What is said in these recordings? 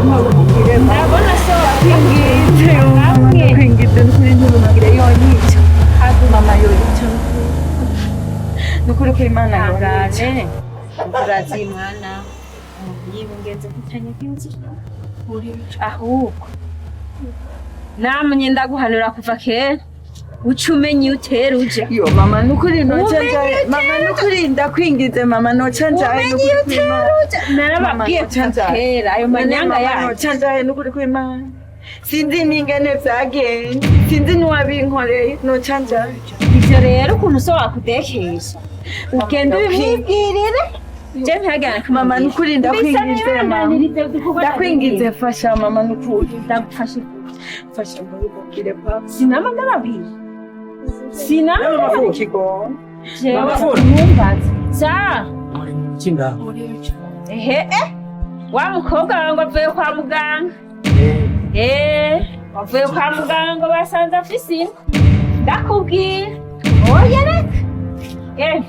Mubwire mama. Ndabona so Ndakwinginze mama, ndakwinginze nukuri ntubimubwire, yonyica. Mama yonyica nukuri ko Imana yonyica. Ihangane, urazi mwana yibungenze kutanyegeza. Ahubwo namwe ndaguhanura kuva kera, uca umenya iyo utera uja. Yo mama, nukuri noca Umenye njaye mama, nukuri ndakwinginze mama, noca njaye. Umenye iyo Nukuri kw'Imana. Narababwiye Mama, kuva noca kera ayo manyanga mama yanyu. Noca njaye nukuri kw'Imana, sinzi n'ingene vyagenze, sinzi n'uwabinkoreye, noca njaye. Ivyo rero ukuntu so wakudekesha, ugenda ubimwibwirire, je ntihagane. Mama, nukuri ndakwinginze mama, ndakwinginze, fasha mama, nukuri. Ndagufasha. Fasha mubibwire papa. Sinama ndababwiye, sinama ndababwiye. Ikigongo. Jewe Mama Fura. ntumbaze sa. Kingaho. Ehe, wa mukobwa wawe ngo avuye kwa muganga. Avuye kwa muganga ngo basanze afise inda. Ndakubwira, oya reka,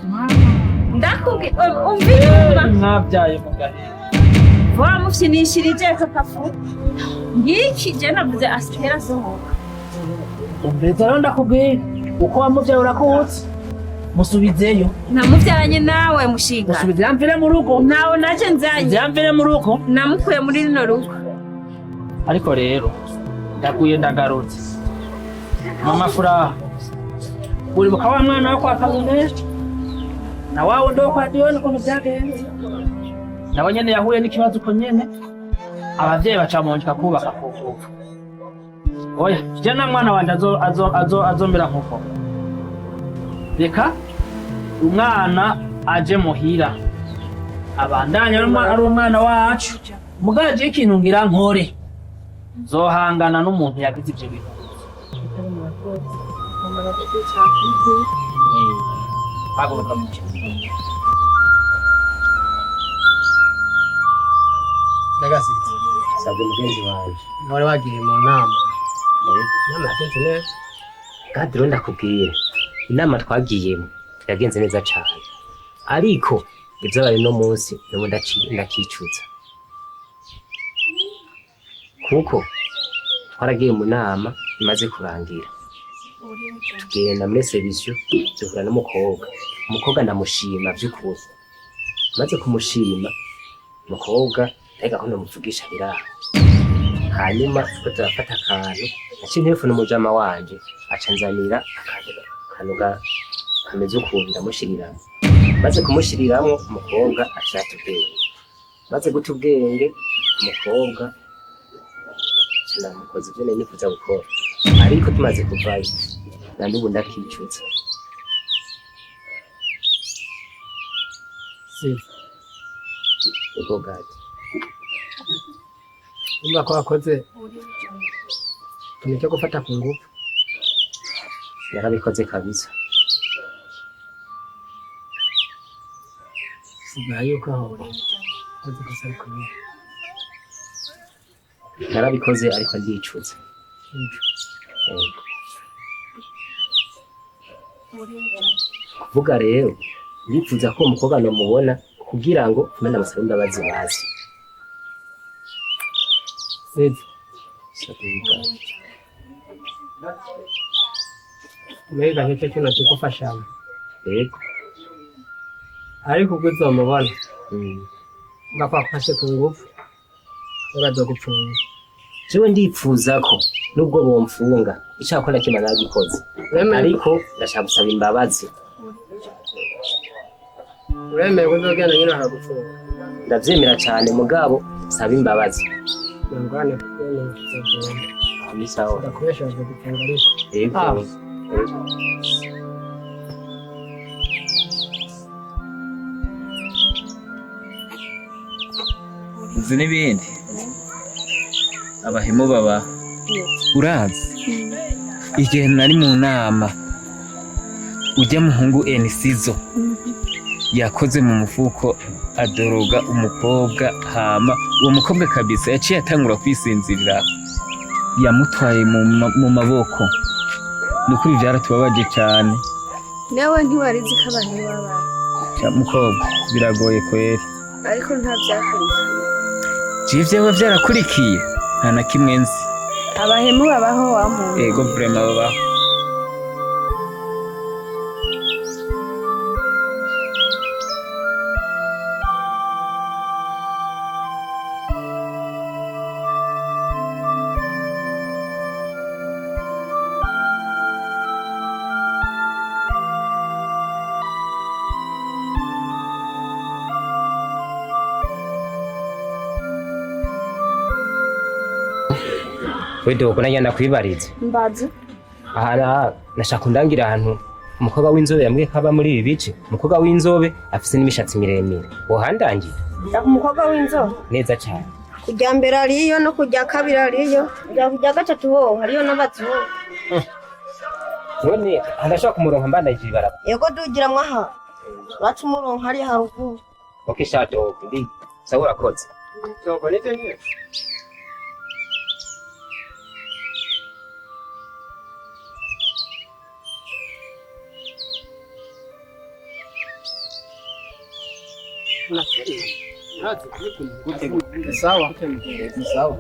ndakubwira, umva inyuma. Mwabyaye mu gahinda. Wamufyinishirije kakafu ngiki, je navuze asitera asohoka. Umviriza rero ndakubwira, uko wamubyaye urakutse, musubizeyo. Namubyaranye nawe mushinga. Musubize yamvire mu rugo. Ntawe naje nzanye. Yamvire mu rugo. Namukuye muri rino rugo. Ariko rero ndaguye ndagarutse, mama Furaha, uribuka wa mwana wo kwa Kabone na wa wundi wo kwa Diyoni, ukuntu byagenze? Nawe nyene yahuye n'ikibazo uko nyene, abavyeyi baca munjika kubaka kuvuka. Oya, je na mwana wanje azomera nkuko. Reka umwana aje muhira abandanye ari umwana wacu. Mugaje ikintu ngira nkore, zohangana n'umuntu yagize ivyo bintu. Haguruka mu Ndagasitse. Sabwe mugenzi wanje. Wari wagiye mu nama? Inama yagenze neza? Kandi rero ndakubwira, inama twagiyemo yagenze neza cane, ariko ibyabaye uno munsi nubu ndakicuza, kuko twaragiye mu nama, imaze kurangira tugenda muri service, duhura n'umukobwa. Umukobwa ndamushima vy'ukuri. Maze kumushima umukobwa, ndahega ko ndamuvugisha biraha, hanyuma tuko turafata akantu, naciye ntelefone umujama wanje, aca nzanira akantu kameze ukuntu, ndamushiriramwo. Maze kumushiriramwo, umukobwa aca ata ubwenge. Maze guta ubwenge umukobwa, aca ndamukoza ivyo nari nifuza gukora. Ariko tumaze kuvayo, na n'ubu ndakicuza. Si Ubwo gati. Urumva ko wakoze ikintu cyo gufata ku ngufu. Yarabikoze kabisa. Sigura yuko aho wakoze ikosa rikomeye. Narabikoze ariko ndicuza. Yego. Kuvuga rero, ndifuza ko uwo mukobwa namubona kugira ngo mpe ndamusabe imbabazi bazi. Sivyo? Sabwe. Mbega nicyo kintu kigufashamo? Yego. Ariko ubwo uzomubona, Mm. urumva ko wafashe ku ngufu, bazogupfunga. Jewe ndipfuza ko nubwo bomfunga, icakora kimwe nagikoze, Uremeye? ariko ndashaka gusaba imbabazi. Uremeye ko uzogenda nyine bakagupfunga? Ndavyemera cane, mugabo saba imbabazi. Nangwane kukwemera uzogenda. Ni sawa. Ndakubesha, bazogupfunga ariko. Yego. Ah. Yego. Uzi n'ibindi, abahemu baba urazi. Igihe nari mu nama, ujya muhungu Enisizo yakoze mu mufuko adoroga umukobwa, hama uwo mukobwa kabisa yaciye atangura kwisinzirira, yamutwaye mu maboko. Ni ukuri byaratubabaje cyane. Nawe ntiwarizi ko abantu baba Mukobwa, biragoye kweri. Ariko nta byakurikiye. Je vyawe vyarakurikiye, nta na kimwe nzi. Abahemu babaho wa muntu. Ego, vraiment babaho. We dogo, nagenda kwibariza. Mbazi. Aha nashaka undangira ahantu umukobwa w'inzobe yambwiye ko aba muri ibi bice, umukobwa w'inzobe afise n'imishatsi miremire, wohandangira? Umukobwa w'inzobe? Neza cyane. Kujya mbere ariyo, no kujya kabiri ariyo, kujya gatatu ho hariyo n'abazungu. None ndashaka kumuronka mbandagije ibarabara? Yego, dugiramwo aha baca umurongo hariya haruguru. Okay sha dogo, ndi sawa, urakoze. Dogo, nivyo nyene. Sawa. Ni sawa.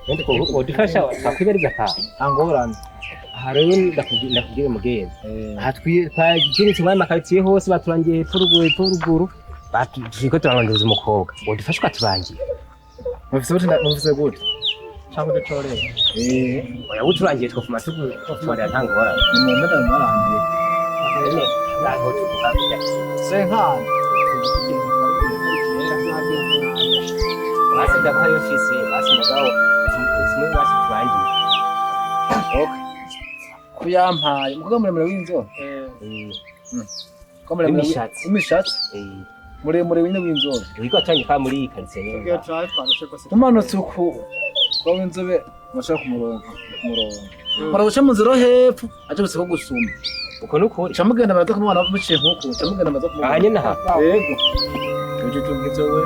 Nende ko wodufasha twakwibariza ka Angorane. Aha rero ndakubwira mugenzi, aha twagiritse muri amakaritsiye hose, baturangiye hepfo ruguru, hepfo ruguru, turiko turarondeza umukobwa, wodufasha ukaturangira? Mufise gute? Mufise gute? Cyangwa uducoreye? Oya, uturangiye twofuma tugutorera, nta ngorane. Ni mu mpera marangiye. None ntaho tuvuga. Senkani. Basi ndaguha yo mfise, basi mugabo kimwe, basi turangiye. Okay. Kuyampaye umukobwa muremure w'inzobe. Umukobwa muremure W'imishatsi. W'imishatsi. Muremure w'ine w'inzobe. Uriko watangiye kwa muri iyi karitsiye nyene. Umanutse uku umukobwa w'inzobe mushaka kumuronka kumuronka. Mara guca mu nzira hepfo aje gusa ko gusuma. Uko nukuri. Ca mugenda baraza kumubona muciye nkuku. Ca mugenda baraza kumubona. Aha nyene aha. Yego. Uje tunga ivyo we.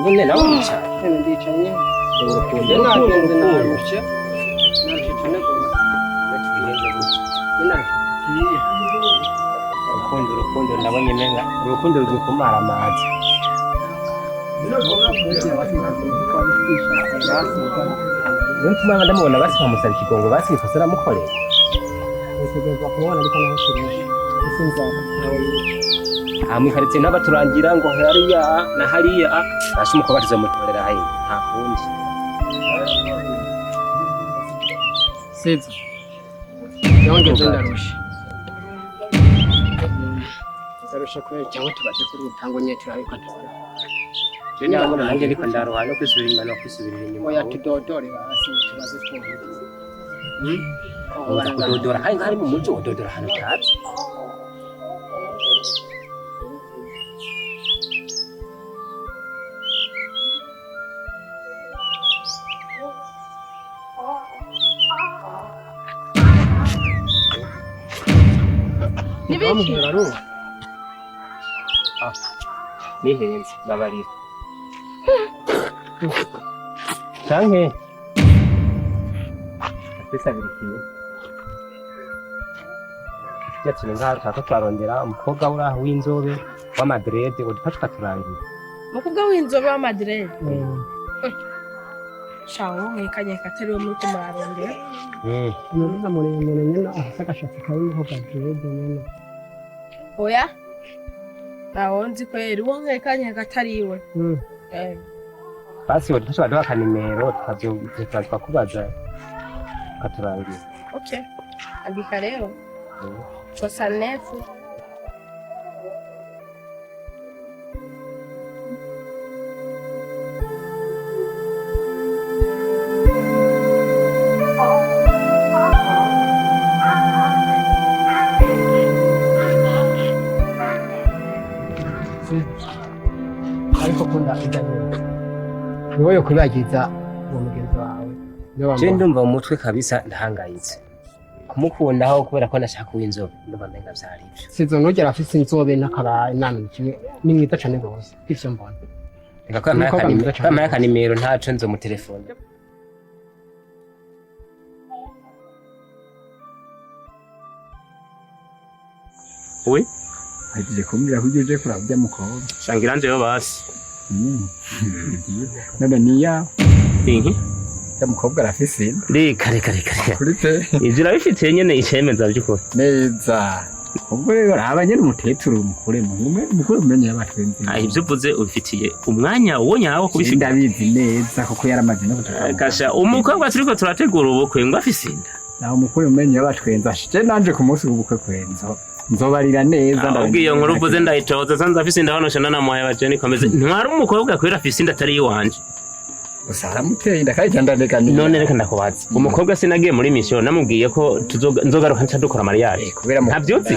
Nyene nawe wicaye. Urukundo, urukundo, urukundo. Urukundo, urukundo, ndabonye menga urukundo ruri kumara amazi. Niyo mpamvu ndamubona, basi nkamusaba ikigongo, basi ikosa namukorera. Utegerezwa kumubona, ariko naho turusha. Ese nzaba nawe. Aha mwikaritsiye n'abaturangira ngo hariya na hariya, bashe umukobwa tuzomutorera hayi, nta kundi. Sizo. Yongeze ndarusha. Ndarusha kubera cyangwa tubaze kuri urupangu nyine turabiko tubona. Je ndabona nanjye ariko ndaruha no kwisubira inyuma no kwisubirira inyuma. Oya, tudodore basi tubaze twumve. Uza kudodora hari nk'ari mu muji, udodora ahantu utazi. Nibiki? Nihenze, babarira canke twisabira ikintu tujya turi ngaha, turako turarondera umukobwa uri aho w'inzobe w'amadrede, udufasha ukaturangira. Umukobwa w'inzobe w'amadirede shawo mwekanyeka atari we muri ko murarondera. Umubuza muremure nyine afite agashatsi kariho gadrede nyine. Oya, ntawo nzi kweri uwo mwekanyeka atari we. Basi udufasha baduha akanimero tukakubaza ukaturangira. Okay, andika rero 69. Ariko kunda ijya nyine. Ni wowe kwibagiza uwo mugenzi wawe. Niwe Je wamubona. ndumva mu mutwe kabisa ndahangayitse kumukundaho kubera ko nashaka uw'inzobe, ndumva menga vyari ivyo. Sizo nugera afise inzobe n'akaba inama kimwe, ni mwiza cyane rwose ivyo mbona. Reka ko yampaye Umukobwa mwiza cane. yampaye akanimero, ntaco nzomutelefona. Oui. Ahejeje kumbwira ko uje kuraba urya mukobwa. Shangira njeyo basi. None niya Inki? Urya mukobwa arafise inda. Reka reka reka. Kuri pe. Ivyo urabifitiye nyene icemeza vy'ukuri. Neza. Ubwo rero raba nyene umuteturo umukuremo. Umukure umenye y'abatwenzi. Ah, ivyo uvuze ubifitiye umwanya wo nyawo kubifite. Ndabizi neza kuko yaramaze no kutuka. Kasha umukobwa turiko turategura ubukwe ngo afise inda. Naho umukure umenye y'abatwenzi ashije nanje ku munsi w'ubukwe kwenzo. Nzobarira neza. Ubwo iyo nkuru uvuze ndayitoza sanze afise inda hano shana namuhaye abajeni komeze. Ntwari umukobwa kwera afise inda atari iwanje. Gusa aramuteye inda kandi ndandeganiye. None reka ndakubaza. Umukobwa sinagiye muri mission namubwiye ko nzogaruka nca dukora mariage. Kubera ntavyuzi.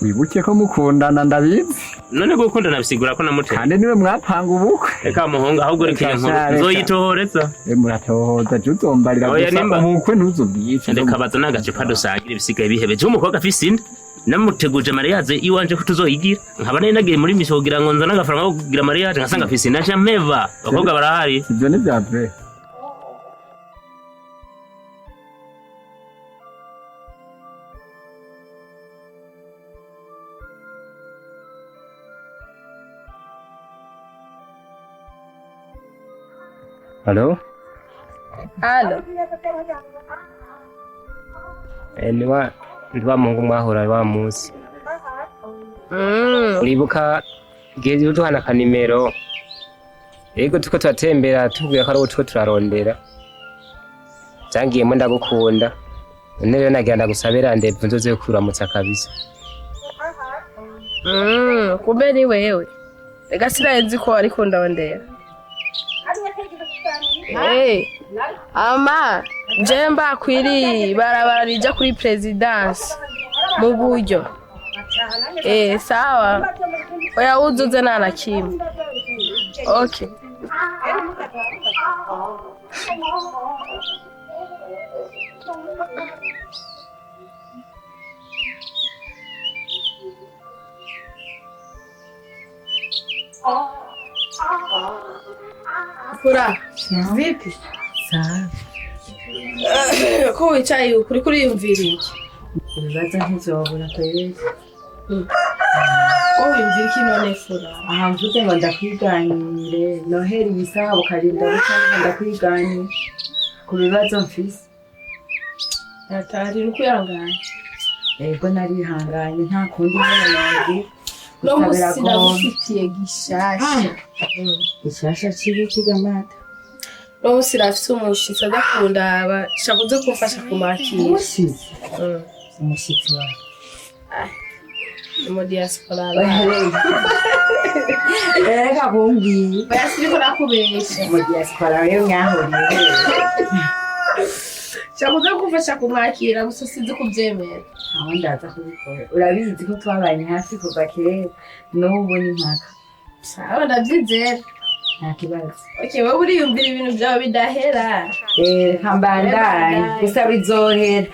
Wibuke ko mukundana ndabizi. None gukundana bisigura ko namuteye. Kandi niwe mwapanga ubukwe. Reka muhungu ahubwo reka iyo nkuru nzoyitohoreza. Muratohoza je uzombarira Oya, gusa ubukwe ntuzobwice. Reka baza n'agacupa dusangira ibisigaye bihebeje. Umukobwa afise inda namuteguje mariage iwanje ko tuzoyigira. Nkaba nari nagiye muri mission kugira ngo nzane agafaranga ko kugira mariage nkasanga afise inda nca mpeva. Abakobwa barahari. Ivyo ni vya vrai. Halo? Halo. Ni wa muhungu mwahura wa munsi. Uribuka igihe uduhana akanimero. Yego tuko turatembera tubwira ko ari uwo tuko turarondera. Vyangiyemo ndagukunda. None rero nagira ndagusabira ndebye nzoze kuramutsa kabisa. Kumbe ni wewe. Reka sinarinzi ko wariko ndondera. Hey, ama je mbakwiri barabara rija kuri presidence mu buryo. Sawa. Oya uzuze nta na kimwe. Okay. Fura, vipi? Sawa. Ko wicaye ukuri kuriyumvira iki? Ibibazo ntizobura kweri. Ko wiyumvira iki none Fura? Aha mvuze ngo ndakwiganire, noheri iyi saha bukarinda buca ngo ndakwiganire ku bibazo mfise. Atari ukwihangana. Ego narihanganye nta kundi nyene nogira. No musi ndagufitiye gishasha. Gishasha c'ibiki gamata? No musi rafise umushitsi aza kundaba, shaka uze kumfasha kumwakira. Umushitsi? Umushitsi wawe? Ni mu diaspora. Reka kumbwiye. Oya siriko nakubesha. Mu diaspora rero mwahuriye. Shaka uze kumfasha kumwakira gusa sinzi kuvyemera. Aho ndaza kubikora. Urabizi ko twabanye hafi kuva kera, n'ubu ni mpaka. Sawa ndavyizera. Nta kibazo. Okay, wewe uriyumvira ibintu vyawe bidahera. Reka mbandanye gusa bizohera.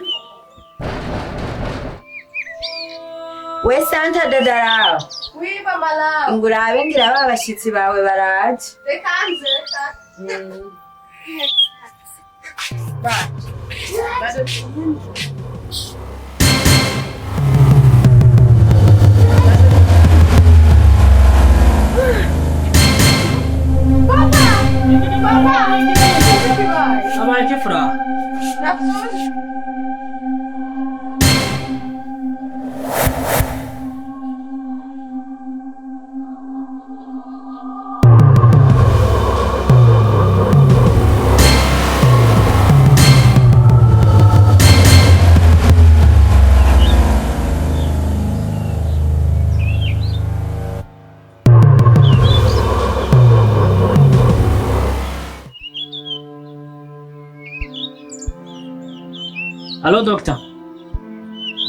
We Santa dadarawo. Oui, mama lao. Ngurabe ngira ba bashitsi bawe baraje. Reka nze, reka. Ba. Papa! Papa! Abaye iki Fura? Allo doctor.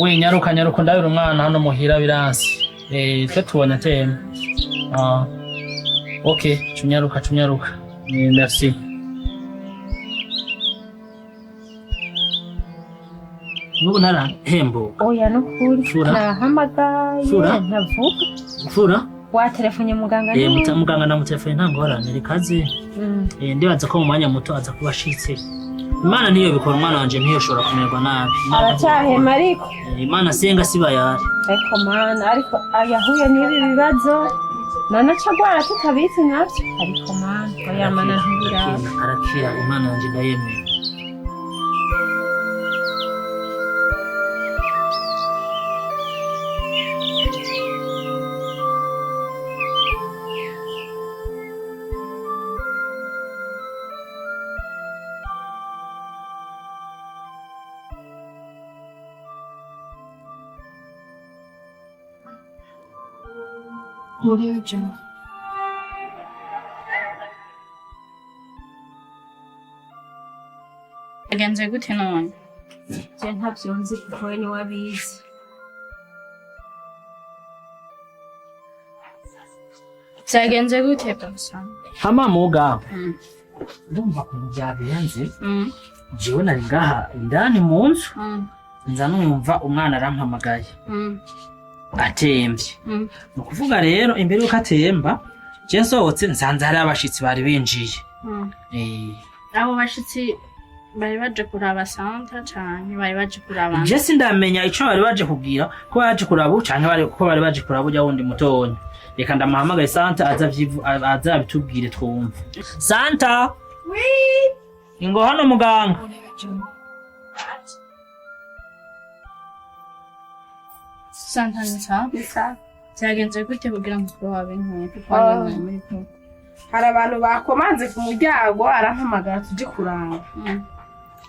We nyaruka nyaruka ndabira umwana hano muhira biransi. Twe tubonye teme. Ah. Okay, chunyaruka chunyaruka. Merci. Nubu ntarahembuka. Oya nukuri. Fura. Nahamagaye Fura. ntavuga. Fura. Watelefonye muganga Muganga namutelefone nta ngorane rekaze. Ndibaza ko mu mwanya muto aza kuba ashitse. Imana niyo bikora, umwana wanje ntiyoshobora kumererwa nabi. Aracyahema ariko. Imana senga sibayari. Ariko mana, ariko yahuye n'ibi bibazo none aca agwara tutabizi navyo. Ariko mana, oya mana, ntibiraba. Arakira, Imana yanje ndayemera. Yagenze gute none? Je ntavyo nzi kuko we niwe abizi. Byagenze gute gusa? Hama muga, ndumva ukuntu byagenze. Jewe nari ngaha indani mu nzu, nza numva umwana arampamagaye atemvye. Ni ukuvuga rero imbere yuko atemba, je nsohotse nsanze hari abashitsi bari binjiye. Abo bashitsi bari baje kuraba Santa canke bari baje kuraba? Je sindamenya ico bari baje kugira, ko baje kuraba ubu canke ko bari baje kuraba urya wundi mutonya. Reka ndamuhamagaye Santa aza abitubwire twumve. Santa, ingo hano muganga. Santa, ni sawa? Byagenze gute kugira ngo turabe nk'iyo kuko Ah. muri muri kumwe? Hari abantu bakomanze ku muryango, arampamagara tujye kuraba.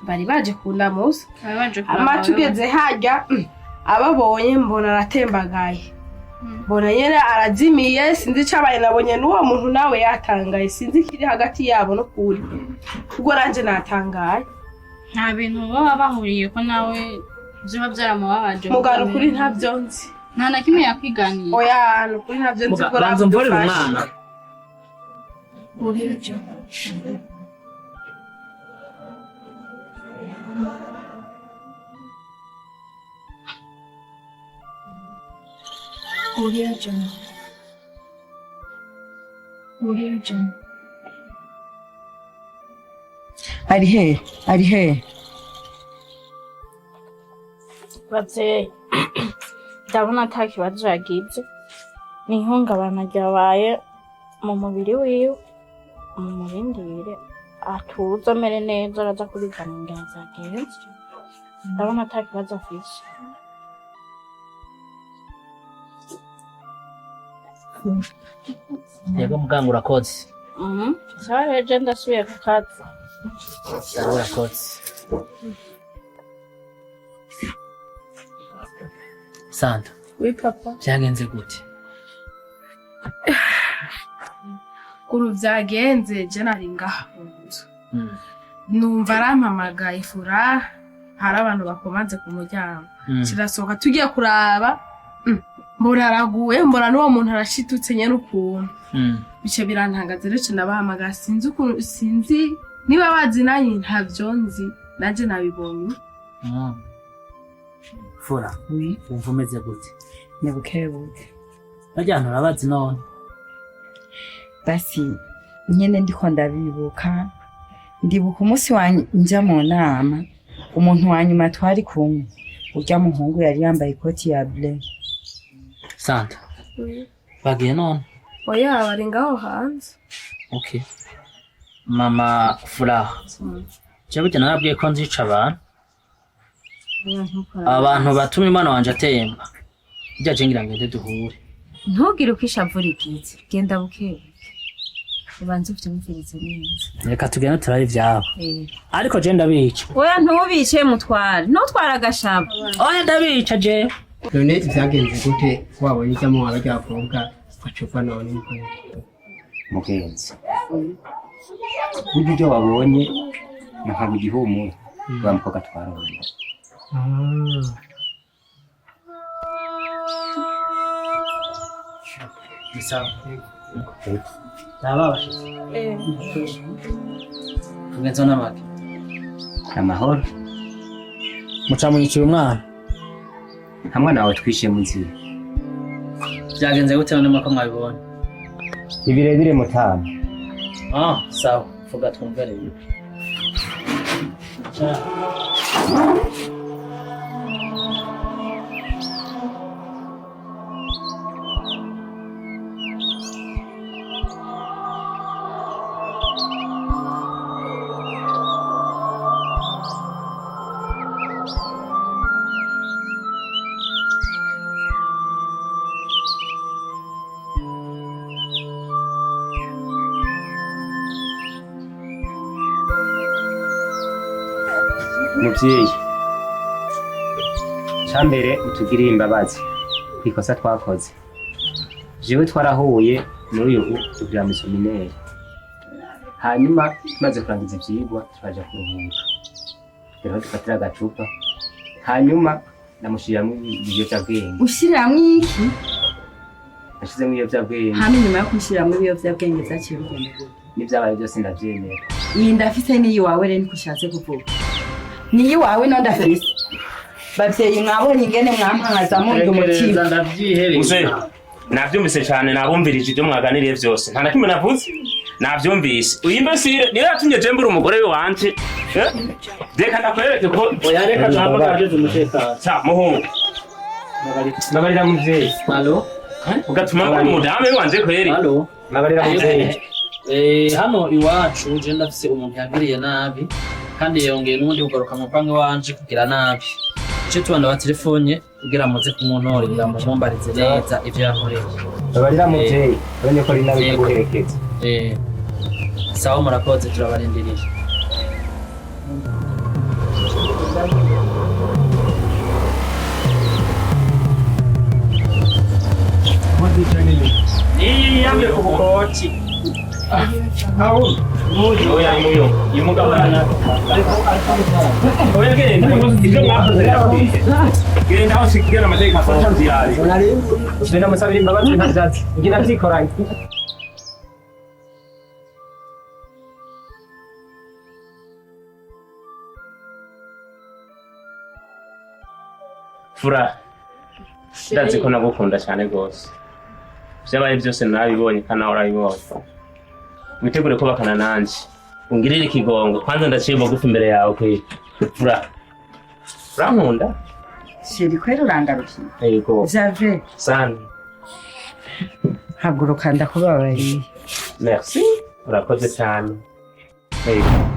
Bari baje kundamuza. Bari baje kuraba Ama wewe. tugeze harya, ababonye mbona aratembagaye, mbona nyene arazimiye, sinzi icabaye. Nabonye n'uwo muntu nawe yatangaye, sinzi ikiri hagati yabo no kuri ubwo nanje natangaye. Nta bintu baba bahuriye ko nawe vyoba vyaramubabaje? Mugana ukuri ntavyo nzi. Nta na kimwe yakwiganiye? Oya, ni ukuri ntavyo nzi. Muga, Ubwo banza umvorere uradufashe. umwana. Ari he? Ari he? Bavyeyi, ndabona ata kibazo yagize, ni ihungabana ryabaye mu mubiri wiwe. Mumurindire atuze amere neza, araza kurigana ingene vyagenze. Ndabona ata kibazo afise. Yego muganga, urakoze. Sawa rero, je ndasubiye ku kazi. Sawa, urakoze Santa. Oui papa. Byagenze gute? Ukuntu vyagenze, je nari ngaha mu nzu, numva arampamagaye fura, hari abantu bakomanze ku muryango. Kirasohoka tugiye kuraba, mbona araguye, mbona n'uwo muntu arashitutse nyene ukuntu. Bice birantangaza rero, ndabahamagara, sinzi ukuntu, sinzi niba bazi nanjye ntavyo nzi, nanje nabibonye. Fura, wumva umeze gute? Ni bukebuke. Barya hantu urabazi none? Basi nyene ndiko ndabibuka, ndibuka umunsi wa nja mu nama, umuntu wa nyuma twari kumwe, urya muhungu yari yambaye ikoti ya bleu. Santa, bagiye none? Oya, bari ngaho hanze. Okay. Mama Furaha, je burya narabwiye ko nzica abantu, abantu batuma umwana wanje atemba. Burya je ngira ngende duhure. Ntugire uko ishavu rigize, genda bukebuke, ubanze uvyumvirize neza. Reka tugende turabe ivyabo. Ariko je ndabica. Oya, ntubice mutware, ntutware agashamba. Oya, ndabica je. None vyagenze gute wabonye ijyamo abarya bakobwa bacupa none? Mugenzi, burya ibyo wabonye ni nka igihumure wa mukobwa twarondera. Ni sawa. Naba abashitsi. Tugenzo n'amake. Amahoro. Muca munyicira umwana. Nta mwana wawe twishiye mu nzira. Byagenze gute none mwako mwabibonye? Ni birebire mutama. Ah, sawa. Vuga twumve rero. Muvyeyi, cambere utugirire imbabazi kwikosa twakoze. Jewe twarahuye n'uyu tugira mu seminaire, hanyuma tumaze kurangiza ivyigwa turaja kuruhuka, rero dufatira agacupa, hanyuma ndamushiramwo ibiyovyabwenge. Ushiramwo iki? Nashizemwo ibiyovyabwenge. Hama inyuma yo kumushiramwo ibiyovyabwenge vyaciye bigenda gute? N'ivyabaye vyose ndavyemera. Iyi ndafise n'iyi wawe rero niko ushatse kuvuga. Niyi wawe no ndafise. Bavyeyi mwabonye ingene mwampaza munda umutima. Mzee, navyumvise cane, nabumvirije ibyo mwaganiriye vyose, nta na kimwe navuze, navyumvise. Uyu imbesire niyo yatumye je mbura umugore wanje. Reka ndakwereke ko Oya, reka duhamagare abajejwe umutekano. Sa muhungu, Mbabarira muvyeyi. Allo? Ugatuma mbura umudamu wanje kweri. Allo? Mbabarira muvyeyi. Hano iwacu je ndafise umuntu yagiriye nabi, kandi yongeye n'ubundi kugaruka mu banki wanje kugira nabi. Ico tubanda wa telefone kugira muze kumuntorera mumumbarize neza ivyo yankoreye. Mbabarira muvyeyi, urabonye ko ari nabi kuguherekeza. Sawa, murakoze, turabarindiriye. Niyi yamye ku bukoti. Oya, muyo. Uyu mugabo oya, genda, ibyo mwakoze birakwiye. Genda aho usigaye amategeko afasha nzirari. Ugenda musabira imbabazi nta vyatsi. Ngira vyikoranye. Fura, ndazi ko nagukunda cyane rwose. Vyabaye byose narabibonye kandi nawe urabibonye. Witegure kubakana nanje, ungirire ikigongo kwanza, ndaciye bugufi imbere yawe kweri. Fura, urankunda? Chéri, kweri urangarukiye. Yego. Jave. Sana. Haguruka ndakubabariye. Merci, urakoze cyane. Yego.